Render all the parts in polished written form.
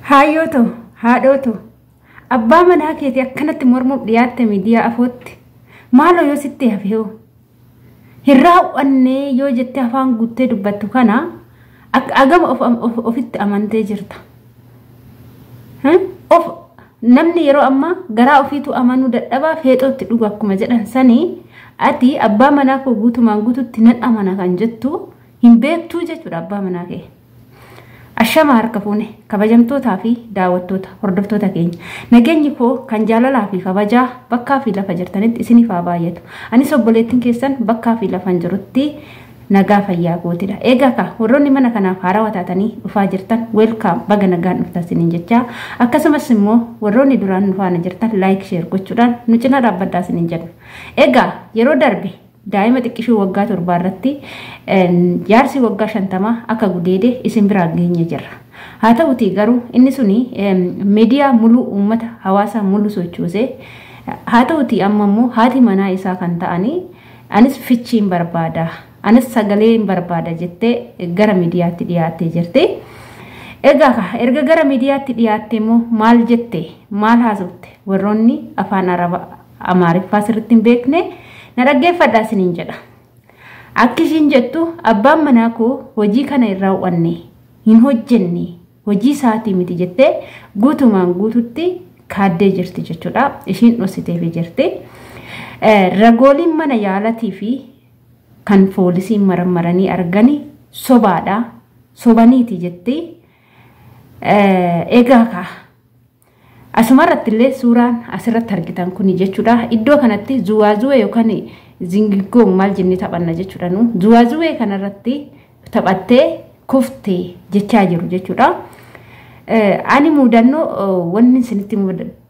Haayyoo too, haadhoo too, abbaa manaa keetii akkanatti mormuuf dhiyaatte miidiyaa afootti. Maaloo yoo sitti hafe hoo? Hin raawwannee yoo jettee afaan guuttee dubbattu kana agama ofitti amantee jirta. Of namni yeroo ammaa garaa ofiitu amanuu dadhabaa feexootti dhugu akkuma jedhan sanii ati abbaa manaa koo guutumaan guututti nan amana kan jettu hin beektuu jechuudha abbaa manaa kee. Ashama harka fuune kabajamtootaa fi daawwattoota hordoftoota keenya. Nageenyi koo kan jaalalaa fi kabajaa bakkaa fi lafa jirtanitti isiniif haa baay'atu. Anis obboleettiin keessan bakkaa fi lafan jirutti nagaa fayyaa kootidha. Egaa ka warroonni mana kanaaf haarawaa taatanii dhufaa jirtan welcome, baga nagaan dhuftan isiniin jechaa, akkasumas immoo warroonni duraan nu faana jirtan like, share gochuudhaan nu cinaa dhaabbadhaa isiniin jenna. Egaa yeroo darbe daa'ima xiqqishuu waggaa 7 irratti jaarsi waggaa 50 akka gudeede isin biraa geenye jirra. Haa ta'utii garuu inni suni miidiyaa muluu uummata hawaasaa muluu sochoosee, haa ta'utii amma immoo haati manaa isaa kan ta'anii anis fichiin barbaada, anis sagalee hin barbaada jettee gara miidiyaatti dhiyaattee jirti. Egaa erga gara miidiyaatti dhiyaatte immoo maal jette, maal haasofte, warroonni afaan Arabaa Amaariffaa sirriitti hin beekne na dhaggeeffadhaa isiniin jedha. Akki ishiin jettu abbaan manaa koo hojii kana hin raawwanne, hin hojjenne, hojii isaatii miti jettee guutumaan guututti kaaddee jirti jechuudha. Ishiin dhoksiteefii jirti. Ragooliin mana yaalatii fi kan poolisiin marammaranii argani sobaadha. Sobaniiti jetti. Egaa kaa asumarratti illee suuraan asirratti argitan kuni jechuudha. Iddoo kanatti zuwaazuwee yookaan zingiggoo maal jennee taphanna jechuudha. Nu zuwaazuwee kanarratti taphattee kuftee jechaa jiru jechuudha. Ani muudannoo wanni isinitti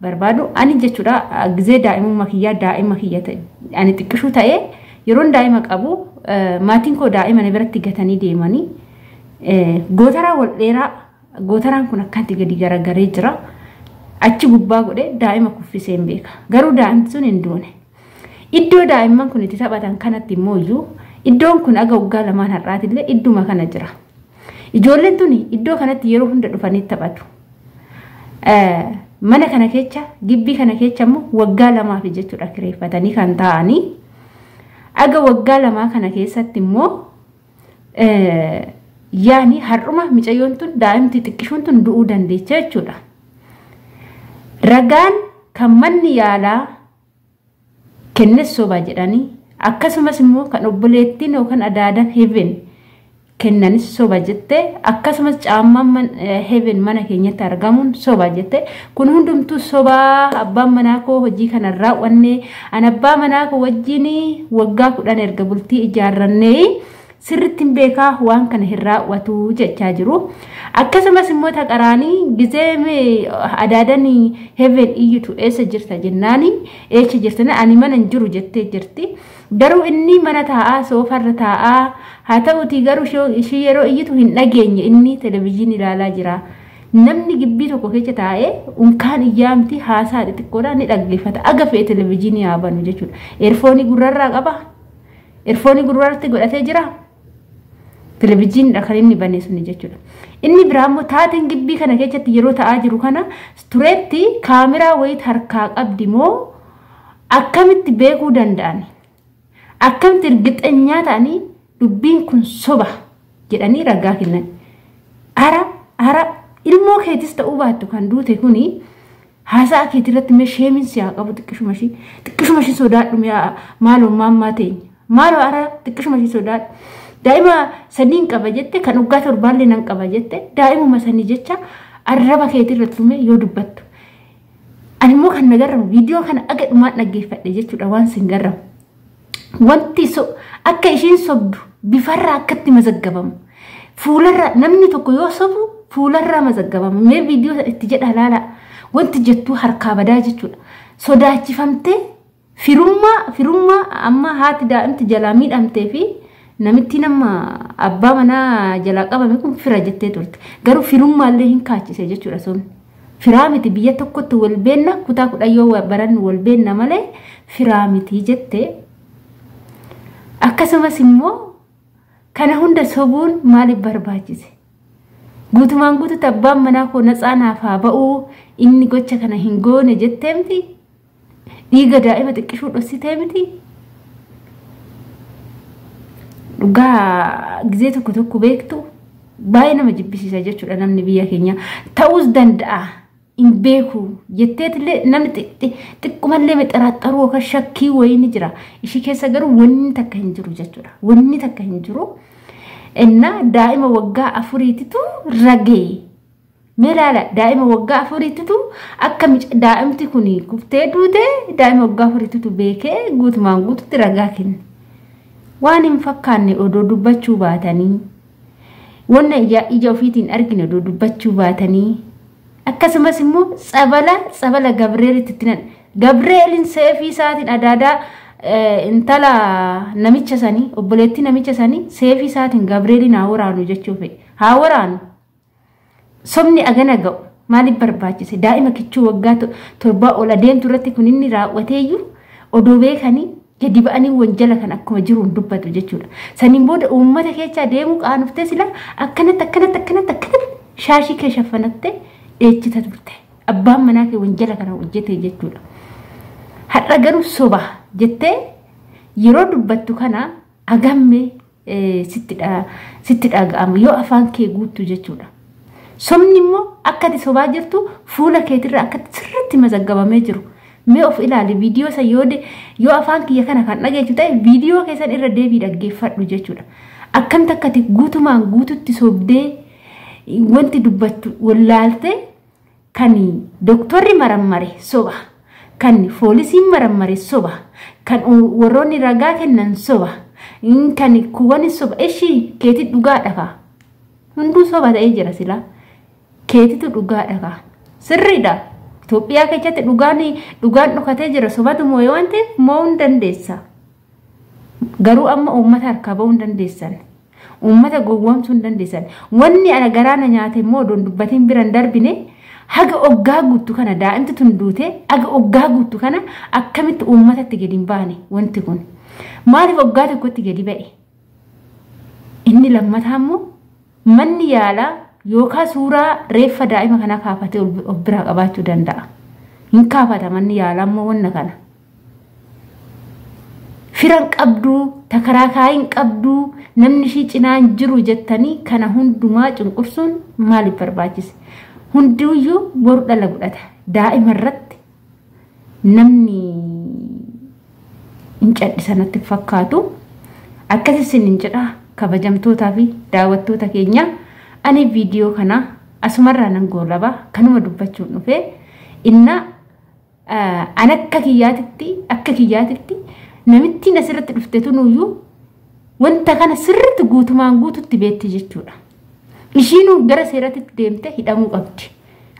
barbaadu ani jechuudha, gizee daa'imummaa kiyyaa daa'ima kiyya ani xiqqishuu ta'ee yeroon daa'ima qabu maatiin koo daa'ima na biratti gatanii deemanii gootaraa wal dheeraa, gootaraan kun akkanatti gadi garagaree jira. Achi gubbaa godhee daa'ima kuffisee hin beeka. Garuu daa'imti sun hin duune. Iddoo daa'imman kun itti taphatan kanatti immoo iyyuu iddoon kun aga waggaa 2 har'aatillee idduma kana jira. Ijoolleen tuni iddoo kanatti yeroo hunda dhufanii taphatu. Mana kana keessa, gibbii kana keessa immoo waggaa 2 jechuudha kireeffatanii kan taa'anii. Aga waggaa 2 kana keessatti immoo yaani har'uma micayyoon tun daa'imti xiqqishuun tun du'uu dandeecha jechuudha. Ragaan kan manni yaalaa kennes soba jedhanii, akkasumas immoo kan obboleettiin yookaan adaadan Heaven kennanis soba jette, akkasumas caammaan Heaven mana keenyatti argamuun soba jette, kun hundumtuu sobaa. Abbaan manaa koo hojii kana raawwanne, an abbaa manaa koo wajjin waggaa 10 erga bultii ijaarrannee sirriitti hin beekaa, waan kana hin raawwatu jechaa jiru. Akkasumas immoo taqaraanii gizee adaadan Heaven iyyitu eessa jirta jennaani, eessa jirta ani mana hin jiru jettee jirti. Garuu inni mana taa'aa, soofarra taa'aa, haa ta'utii garuu ishii yeroo iyyitu hin dhageenye, inni televizyiinii ilaalaa jira. Namni gibbii tokko keessa taa'ee unkaan iyyaamti haasaa xixiqqoodhaan ni dhaggeeffata. Aga fe'e televizyiinii haa banu jechuudha. Eerfoonii gurrarraa qaba. Eerfoonii gurrarratti godhatee jira. Televizyiinidha kan inni bane suni jechuudha. Inni biraa immoo taateen gibbii kana keessatti yeroo ta'aa jiru kana tureetti kaameraa wayii harkaa qabdi moo akkamitti beekuu danda'an? Akkamitti ergixanyaa ta'anii dubbiin kun soba jedhanii ragaa kennan? Ara ara ilmoo keetis ta'uu baattu kan duute kuni haasaa keetirratti mee sheemin si haa qabu, xiqqishuma ishii xiqqishuma ishii sodaadhu, maaloo maammaa teenya, maaloo ara xiqqishuma ishii sodaadhu. Daa'ima sadiin qaba jette, kan waggaa 7llee nan qaba jette, daa'imuma sanii jecha arraba keetirratti mee yoo dubbattu. Ani immoo kan na garramu viidiyoo kana aga dhumaan dhaggeeffadhe jechuudha, waan sin garramu. Wanti akka ishiin sobdu bifarraa akkatti mazaggabamu. Fuularraa namni tokko yoo sobu fuularraa mazaggabama. Mee viidiyoo itti jedha laala. Wanti jettuu harkaa badaa jechuudha. Sodaachifamtee firummaa amma haati daa'imti jalaa miidhamtee fi namitti nama abbaa manaa jalaa qabame kun fira jettee turte. Garuu firummaallee hin kaachise jechuudha sun. Firaa miti, biyya tokkotti wal beenna, kutaa 10 yoo barannu wal beenna malee firaa miti jette. Akkasumas immoo kana hunda sobuun maaliif barbaachise? Guutumaan guututti abbaan manaa koo natsaa naaf haa ba'uu inni gocha kana hin goone jettee miti. Dhiiga daa'ima xiqqishuu dhoksitee miti. Dhugaa gizee tokko tokko beektu baay'ee nama jibbisiisa jechuudha namni biyya keenya. Ta'uus danda'a hin beeku jetteetillee namni xiqqumallee mixaraxaruu yookaan shakkii wayii ni jira. Ishii keessa garuu wanni takka hin jiru jechuudha. Wanni takka hin jiru. Innaa daa'ima waggaa 4titu ragee. Mee ilaala daa'ima waggaa 4titu akka daa'imti kun kuftee duute daa'ima waggaa 4titu beekee guutumaan guututti ragaa kenne. Waan hin fakkaanne odoo dubbachuu baatanii, wanna ija ofiitiin argine odoo dubbachuu baatanii, akkasumas immoo tsabala Gabreelitti itti nan Gabreelin seefii isaatiin adaadaa intala namicha sanii obboleettii namicha sanii seefii isaatiin Gabreelin haa waraanu jechuu fedhe. Haa waraanu. Sobni agana ga'u maaliif barbaachise? Daa'ima kichuu waggaa 7 ol adeemtu irratti kun inni raawwateeyyuu odoo beekanii gadi ba'anii wanjala kan akkuma jiruun dubbatu jechuudha. Saniin booda uummata keessaa deemuu qaanuftee sila akkanatti akkanatti akkanatti akkanatti shaashii kee shaffanattee dheechita turte. Abbaan manaa kee wanjala kana hojjete jechuudha. Har'a garuu soba jettee yeroo dubbattu kana agamme sitti dhaga'ama yoo afaan kee guuttu jechuudha. Sobni immoo akka ati sobaa jirtu fuula keetirra akka sirriitti mazaggabamee jiru. Mee of ilaali viidiyoo isa yoo afaan kiyya kana kan dhageessu ta'e viidiyoo keessan irra deebii dhaggeeffadhu jechuudha. Akkamitti akka ati guutumaan guututti sobdee wanti dubbattu wallaaltee kan doktorri marammare soba, kan poolisiin marammare soba, kan warroonni ragaa kennan soba, kan kuwwan soba. Ishii keetii dhugaadha kaa. Hunduu soba ta'ee jira silaa. Keetitu dhugaadha kaa. Sirriidha. Itoophiyaa keessatti dhugaan dhokatee jira sobatu moo'ee waan ta'eef moo'uu hin dandeessa. Garuu amma uummata harkaa ba'uu hin dandeessan. Uummata gowwoomsuu hin dandeessan. Wanni ana garaana nyaate immoo odoon dubbatiin bira hin darbine haga oggaa guuttu kana daa'imti tun duute haga oggaa guuttu kana akkamitti uummatatti gadi hin baane wanti kun. Maaliif oggaa tokkotti gadi ba'e? Inni lammataa immoo manni yaalaa yookaan suuraa reeffa daa'ima kanaa kaafatee of biraa qabaachuu danda'a. Hin kaafata manni yaalaa immoo wanna kana. Firan qabduu, takaraa qabduu, namni ishii cinaan jiru jettanii kana hundumaa cunqursuun maaliif barbaachise? Hundiyyuu boru dhala godhata. Daa'ima irratti namni hin cadhisanatti fakkaatu. Akkas isin hin jedhaa kabajamtootaa fi daawwattoota keenya. Ani viidiyoo kana asumarraa nan goolaba kanuma dubbachuun dhufee inna an akka kiyyaatitti namittiin asirratti dhufte tunuyyuu wanta kana sirriitti guutumaan guututti beekti jechuudha. Ishiinuu gara seeratti deemte hidhamuu qabdi.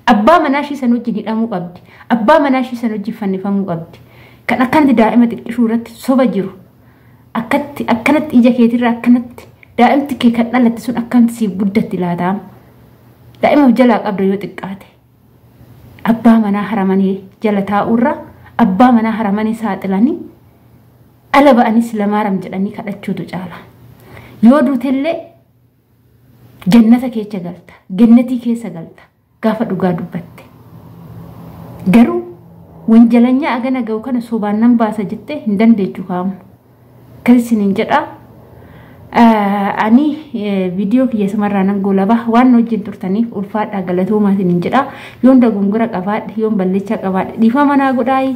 Abbaa manaa ishii san wajjin hidhamuu qabdi. Abbaa manaa ishii san wajjin fannifamuu qabdi. Kan akkanatti daa'ima xiqqishuu irratti soba jiru. Akkatti akkanatti ija keetirraa akkanatti daa'imti kee kan dhalatte sun akkamitti siif guddatti laataama. Daa'ima of jalaa qabda yoo xiqqaate. Abbaa manaa haramanii jala taa'urra abbaa manaa haramanii saaxilanii ala ba'anis lamaaram jedhanii kadhachuutu caala. Yoo duutellee jannata keessa galta. Gannatii keessa galta. Gaafa dhugaa dubbatte. Garuu wanjalanyaa agana ga'u kana sobaan nan baasa jettee hin dandeechu kaamu. Akkas isiniin jedhaa. Ani viidiyoo kiyya samarraa nan goolaba waan wajjin turtaniif ulfaadhaa galatoomaa isiniin jedhaa. Yoon dogongora qabaadhe yoon balleechaa qabaadhe dhiifama manaa godhaayi.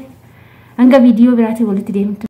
Hanga viidiyoo biraatiin walitti deemtu.